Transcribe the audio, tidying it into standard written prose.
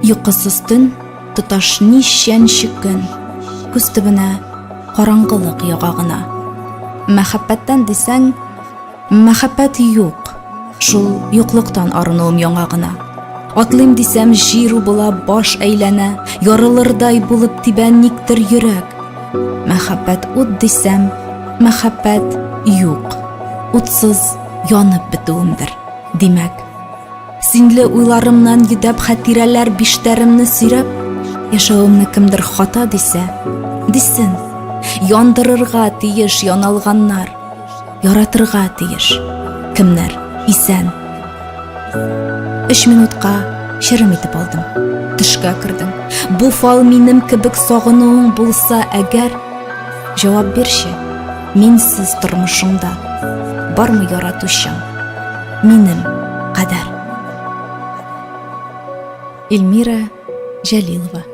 Йокысыз төн тоташ ничәнче көн күз төбенә караңгылык яга гына. Мәхәббәттән дисәң, мәхәббәт юк. Шул юклыктан арынуым яңа гына. Атлыйм дисәм, җир убыла, баш әйләнә, ярылырдай булып тибә никтер йөрәк. Мәхәббәт ут дисәм, мәхәббәт юк. Утсыз янып бетүемдер, димәк. Синле уйларымнан йөдәп хатирәләр биштәремне сөйрәп, яшәвемне кемдер хата дисә, дисен. Яндырырга тиеш яналганнар, яратырга тиеш кемнәр исән. Өч минутка черем итеп алдым. Төшкә кердем. Бу фал минем кебек сагынуың булса әгәр, җавап бирче, минсез тормышыңда бармы яратучың? Минем кадәр. Эльмира Җәлилова.